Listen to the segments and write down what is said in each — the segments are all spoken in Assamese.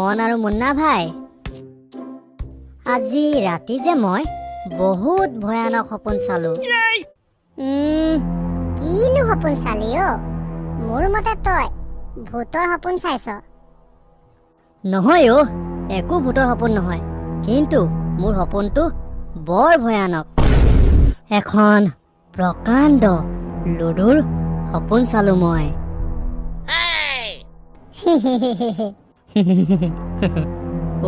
মন আৰু মুন্না ভাই, আজি ৰাতি যে মই বহুত ভয়ানক সপোন চালো। কিনো সপোন চালি অ'? মোৰ মতে তই ভূতৰ সপোন চাইছ। নহয় অ', একো ভূতৰ সপোন নহয়, কিন্তু মোৰ সপোনটো বৰ ভয়ানক। এখন প্ৰকাণ্ড লুডুৰ সপোন চালো মই।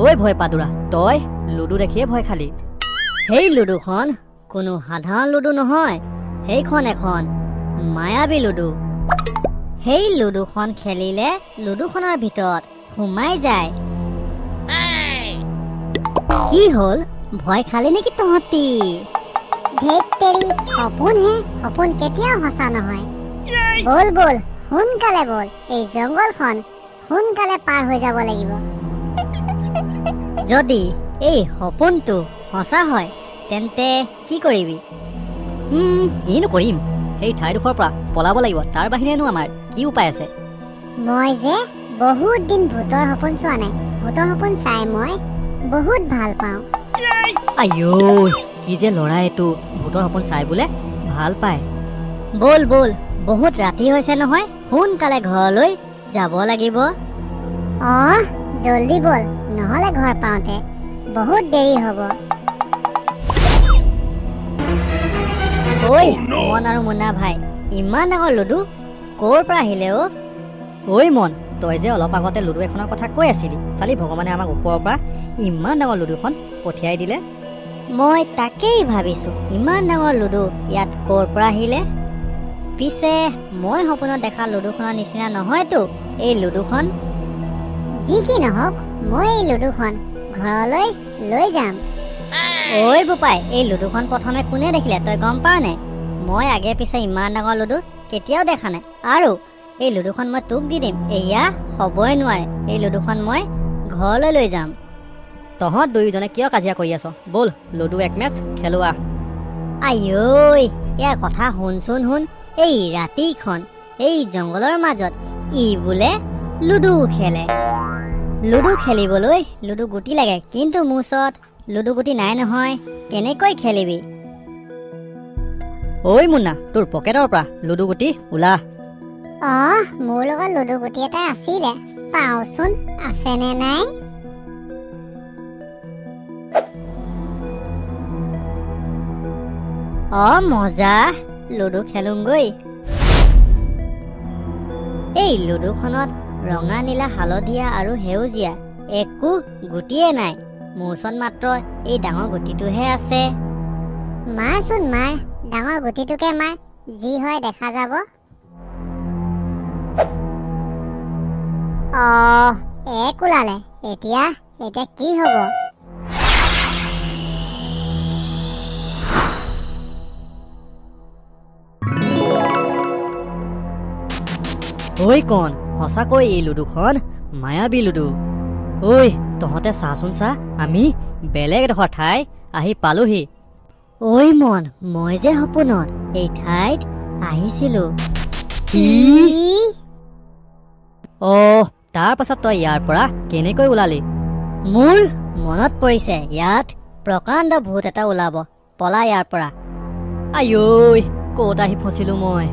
ঐ ভয় পাদুৰা, তই লুডু দেখিয়ে ভয় খালি। সেই লুডুখন কোনো সাধাৰণ লুডু নহয়, সেইখন এখন মায়াবী লুডু। সেই লুডুখন খেলিলে লুডুখনৰ ভিতৰত সোমাই যায়। কি হ'ল, ভয় খালি নেকি তহঁতি? ধেত তেৰি, সপোনহে, সপোন কেতিয়াও সঁচা নহয়। ব'ল ব'ল, সোনকালে ব'ল, এই জংঘলখন সোনকালে পাৰ হৈ যাব লাগিব। যদি এই সপোনটো সঁচা হয় তেন্তে কি কৰিবি? কিনো কৰিম, সেই ঠাইডোখৰৰ পৰা পলাব লাগিব, তাৰ বাহিৰেনো আমাৰ কি উপায় আছে? মই যে বহুত দিন ভূতৰ সপোন চোৱা নাই। ভূতৰ সপোন চাই মই বহুত ভাল পাওঁ। আইঐ, কি যে ল'ৰা এইটো, ভূতৰ সপোন চাই বোলে ভাল পায়। ব'ল ব'ল, বহুত ৰাতি হৈছে নহয়, সোনকালে ঘৰলৈ যাব লাগিব। অঁ, জল্দি ব'ল, নহ'লে ঘৰ পাওঁতে বহুত দেৰি হ'ব। ঐ মন আৰু মুন্না ভাই, ইমান ডাঙৰ লুডু ক'ৰ পৰা আহিলে অ'? ঐ মন, তই যে অলপ আগতে লুডু এখনৰ কথা কৈ আছিলি, চালি ভগৱানে আমাক ওপৰৰ পৰা ইমান ডাঙৰ লুডুখন পঠিয়াই দিলে। মই তাকেই ভাবিছো, ইমান ডাঙৰ লুডু ইয়াত ক'ৰ পৰা আহিলে? পিছে মই সপোনত দেখা লুডুখনৰ নিচিনা নহয়তো এই লুডুখন। যি কি নহওক, মই এই লুডুখন ঘৰলৈ লৈ যাম। ঐ বোপাই, এই লুডুখন প্ৰথমে কোনে দেখিলে তই গম পাৱ নে? মই আগে পিছে ইমান ডাঙৰ লুডু কেতিয়াও দেখা নাই। আৰু এই লুডুখন মই তোক দি দিম, এয়া হ'বই নোৱাৰে। এই লুডুখন মই ঘৰলৈ লৈ যাম। তহঁত দুয়োজনে কিয় কাজিয়া কৰি আছ? ব'ল লুডু এক মেচ খেলো আহ। আইঐ, ইয়াৰ কথা শুনচোন শুন, এই ৰাতিখন এই জংঘলৰ মাজত ই বোলে লুডু খেলে। লুডু খেলিবলৈ লুডু গুটি লাগে, কিন্তু মোৰ ওচৰত লুডু গুটি নাই নহয়, কেনেকৈ খেলিবি? ঐ মুন্না, তোৰ পকেটৰ পৰা লুডু গুটি ওলা। অঁ, মোৰ লগত লুডু গুটি এটা আছিলে, চাওঁচোন আছেনে নাই। অ মজা, লুডু খেলোংগৈ। এই লুডুখনত ৰঙা, নীলা, হালধীয়া আৰু সেউজীয়া একো গুটিয়ে নাই। মোৰ ওচৰত মাত্ৰ এই ডাঙৰ গুটিটোহে আছে। মাৰচোন মাৰ, ডাঙৰ গুটিটোকে মাৰ, যি হয় দেখা যাব। অ, এক ওলালে, এতিয়া এতিয়া কি হ'ব? ঐ কণ, সঁচাকৈ এই লুডুখন মায়াবী লুডু। ঐ তহঁতে চাচোন চা, আমি বেলেগ এডোখৰ ঠাই আহি পালোহি। ঐ মন, মই যে সপোনত এই ঠাইত আহিছিলো। কি? অ, তাৰ পাছত তই ইয়াৰ পৰা কেনেকৈ ওলালি? মোৰ মনত পৰিছে, ইয়াত প্ৰকাণ্ড ভূত এটা ওলাব, পলা ইয়াৰ পৰা। আইঐ, ক'ত আহি ফচিলো মই?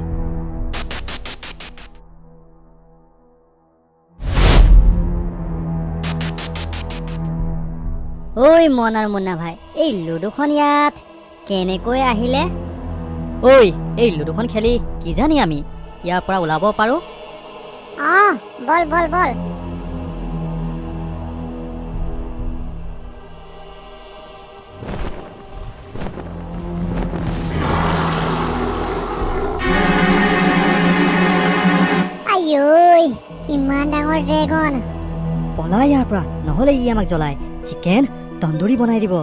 ঐ মন আৰু মুন্না ভাই, এই লুডুখন ইয়াত কেনেকৈ আহিলে? ঐ, এই লুডুখন খেলি কিজানি আমি ইয়াৰ পৰা ওলাব পাৰো। অঁ, ব'ল ব'ল ব'ল। আইঐ, ইমান ডাঙৰ ড্ৰেগন! পলা ইয়াৰ পৰা, নহ'লে ই আমাক জ্বলাই চিকেন তন্দুৰী বনাই দিব।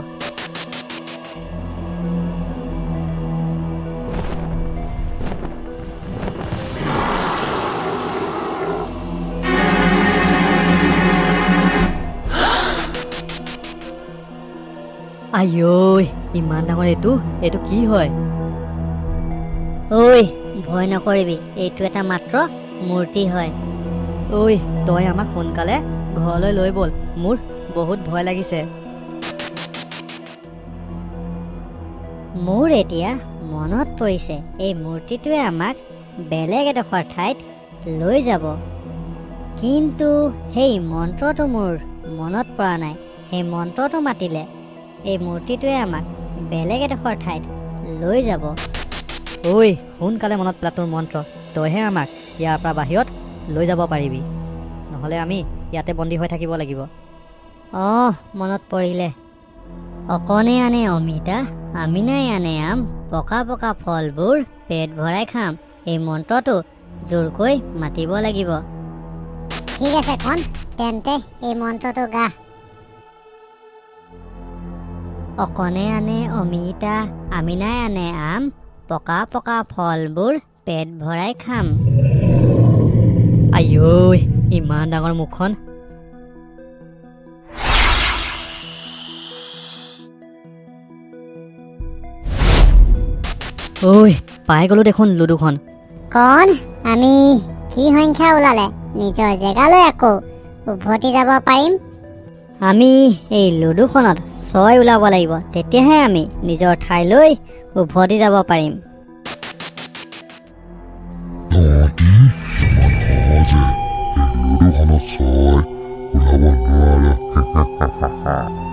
আইঐ, ইমান ডাঙৰ এইটো, এইটো কি হয়? ঐ ভয় নকৰিবি, এইটো এটা মাত্ৰ মূৰ্তি হয়। ঐ তই আমাক সোনকালে ঘৰলৈ লৈ ব'ল, মোৰ বহুত ভয় লাগিছে। মোৰ এতিয়া মনত পৰিছে, এই মূৰ্তিটোৱে আমাক বেলেগ এডোখৰ ঠাইত লৈ যাব। কিন্তু সেই মন্ত্ৰটো মোৰ মনত পৰা নাই। সেই মন্ত্ৰটো মাতিলে এই মূৰ্তিটোৱে আমাক বেলেগ এডোখৰ ঠাইত লৈ যাব। ঐ, সোনকালে মনত পেলা তোৰ মন্ত্ৰ। তইহে আমাক ইয়াৰ পৰা বাহিৰত লৈ যাব পাৰিবি, নহ'লে আমি ইয়াতে বন্দী হৈ থাকিব লাগিব। অঁ, মনত পৰিলে। অকণে আনে অমিতা, আমিনাই আনে আম, পকা পকা ফলবোৰ পেট ভৰাই খাম। এই মন্ত্ৰটো জোৰকৈ মাতিব লাগিব। ঠিক আছে কণ, তেন্তে এই মন্ত্ৰটো গা। অকণে আনে অমিতা, আমিনাই আনে আম, পকা পকা ফলবোৰ পেট ভৰাই খাম। আইঐ, ইমান ডাঙৰ মুখখন! ঐ, পাই গ'লো দেখোন লুডুখন। কণ, আমি কি সংখ্যা ওলালে নিজৰ জেগালৈ আকৌ উভতি যাব পাৰিম? আমি এই লুডুখনত 6 ওলাব লাগিব, তেতিয়াহে আমি নিজৰ ঠাইলৈ উভতি যাব পাৰিম। তহঁতি ইমান সহজে এই লুডুখনত 6 ওলাব নোৱাৰ।